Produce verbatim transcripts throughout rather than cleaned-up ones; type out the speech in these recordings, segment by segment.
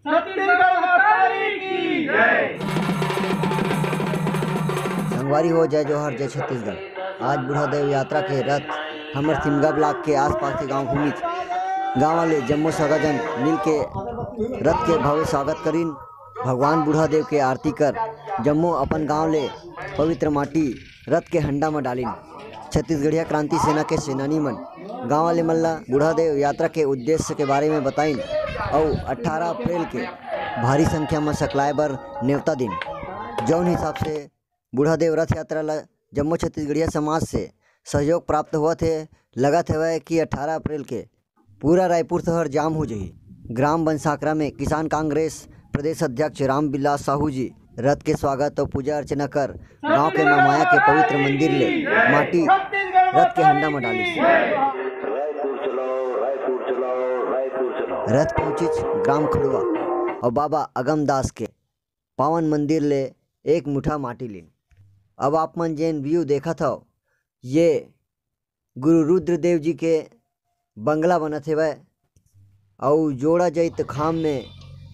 छत्तीसगढ़ महतारी की जय। संगवारी हो, जय जोहार, जय छत्तीसगढ़। आज बूढ़ा देव यात्रा के रथ हमर सिमगा ब्लॉक के आसपास के गांव घूमिच। गांव वाले जम्मो सगा जन मिल के रथ के भव्य स्वागत करिन। भगवान बूढ़ा देव के आरती कर जम्मो अपन गांव ले पवित्र माटी रथ के हंडा म डालिन। छत्तीसगढ़िया क्रांति सेना के सेनानी मन गांव वाले मन ला बूढ़ा देव यात्रा के उद्देश्य के बारे में बताइन अउ अट्ठारह अप्रैल के भारी संख्या म सकलाए बर नेवता दिन। जौन हिसाब से बूढ़ा देव रथ यात्रा ला जम्मो छत्तीसगढ़िया समाज से सहयोग प्राप्त होवत हे, लगत हवय कि अट्ठारह अप्रैल के पूरा रायपुर शहर जाम हो जही। ग्राम बनसाकरा में किसान कांग्रेस प्रदेश अध्यक्ष रामविलास साहू जी रथ के स्वागत अउ पूजा अर्चना कर गांव के मां माया के पवित्र मंदिर ले माटी रथ के हंडा म डालिस। रथ पहुंचिच ग्राम खड़ुआ अउ बाबा अगमदास के पावन मंदिर ले एक मुठा माटी लीन। अब आप मन जेन व्यू देखत हव, ये गुरु रुद्रदेव जी के बंगला बनत हेवय अउ जोड़ा जइत खाम में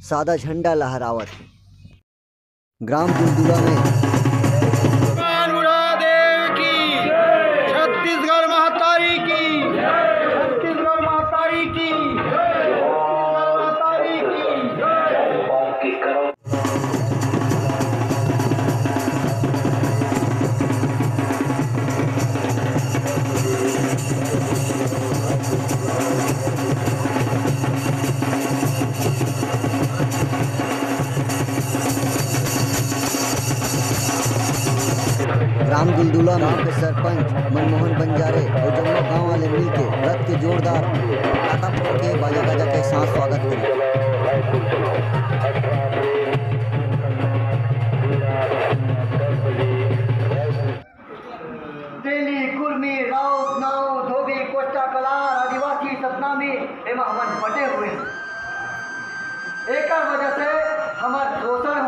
सादा झंडा लहरावत हे। ग्राम दुलदुला में भगवान बूढ़ा देव की, छत्तीसगढ़ महतारी की, छत्तीसगढ़ महतारी की, छत्तीसगढ़ महतारी की। राम दुलदुला गांव के सरपंच मनमोहन बंजारे अउ जम्मो गांव वाले मिलके रथ के जोरदार टाका फोड़ के बाजा गाजा के साथ स्वागत करिन। तेली, कुर्मी, राउत, नाऊ, धोबी, कोस्टा, कलार, आदिवासी, सतनामी, एमा हमन बटे हुए हन। एकर वजह से हमर शोषण